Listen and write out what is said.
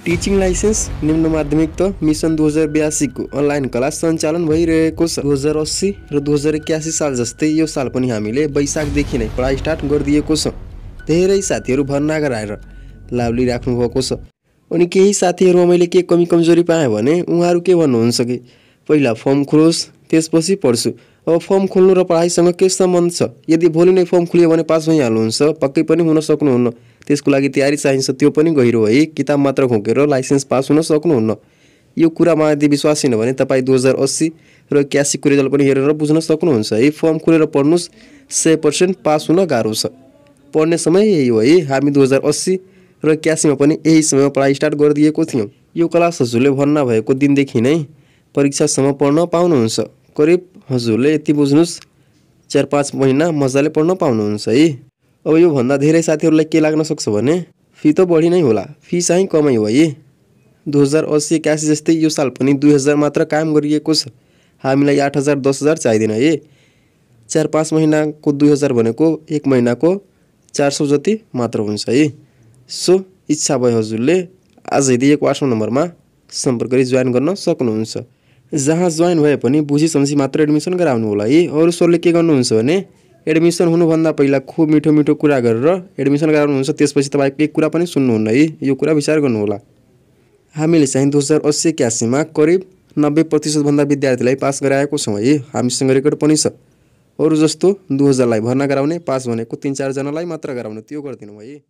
Teaching licence निम्न माध्यमिक त मिसन 2082 को अनलाइन क्लास सञ्चालन भइरहेको छ। 2080 र 2081 साल जस्तै यो साल पनि हामीले वैशाखदेखि नै पढाइ स्टार्ट गरिदिएको छ। धेरै साथीहरू भर्ना गराएर लाभ लिइराख्नु भएको छ। अनि केही साथीहरूमा मैले के कमी कमजोरी पाएँ भने उहाँहरू के भन्नुहुन्छ कि पहिला फर्म खोलोस् त्यसपछि पढ्छु। अब फर्म खोल्नु र पढाइसँग के सम्बन्ध छ? यदि भोलि नै फर्म खुल्यो भने पास भइहाल्नुहुन्छ, पक्कै पनि हुन सक्नुहुन्न। त्यसको लागि तयारी चाहिन्छ, त्यो पनि गहिरो है। किताब मात्र खोकेर लाइसेन्स पास हुन सक्नुहुन्न। यो कुरामा यदि विश्वास छैन भने तपाईँ 2080 र 81 को रिजल्ट पनि हेरेर बुझ्न सक्नुहुन्छ है। फर्म खोलेर पढ्नुहोस्, 100% पास हुन गाह्रो छ। पढ्ने समय यही हो है। हामी 2080 र 81 मा पनि यही समयमा पढाइ स्टार्ट गरिदिएको थियौँ। यो क्लास हजुरले भर्ना भएको दिनदेखि नै परीक्षासम्म पढ्न पाउनुहुन्छ। करिब हजुरले यति बुझ्नुहोस् 4-5 महिना मजाले पढ्न पाउनुहुन्छ है। अब यो भन्दा धेरै साथीहरूलाई के लाग्न सक्छ भने फी त बढी नै होला, फी चाहिँ कमै हो है। 2080-81 जस्तै यो साल पनि 2000 मात्र कायम गरिएको छ। हामीलाई 8000-10000 चाहिँदैन है। 4-5 महिनाको 2000 भनेको 1 महिनाको 400 जति मात्र हुन्छ है। सो इच्छा भए हजुरले आजै दिएको 8औं नम्बरमा सम्पर्क गरी जोइन गर्न सक्नुहुन्छ। जहाँ जोइन भए पनि बुझी सम्झी मात्र एडमिसन गराउनु होला है। अरू सरले के गर्नुहुन्छ भने एडमिसन हुनुभन्दा पहिला खुब मिठो मिठो कुरा गरेर एडमिसन गराउनुहुन्छ, त्यसपछि तपाईँको एक कुरा पनि सुन्नुहुन्न है। यो कुरा विचार गर्नु होला। हामीले चाहिँ 2080-81 मा करिब 90% भन्दा विद्यार्थीलाई पास गराएको छौँ है। हामीसँग रेकर्ड पनि छ। अरू जस्तो 2000 लाई भर्ना गराउने, पास भनेको 3-4 जनालाई मात्र गराउनु, त्यो गर्दिनौँ है।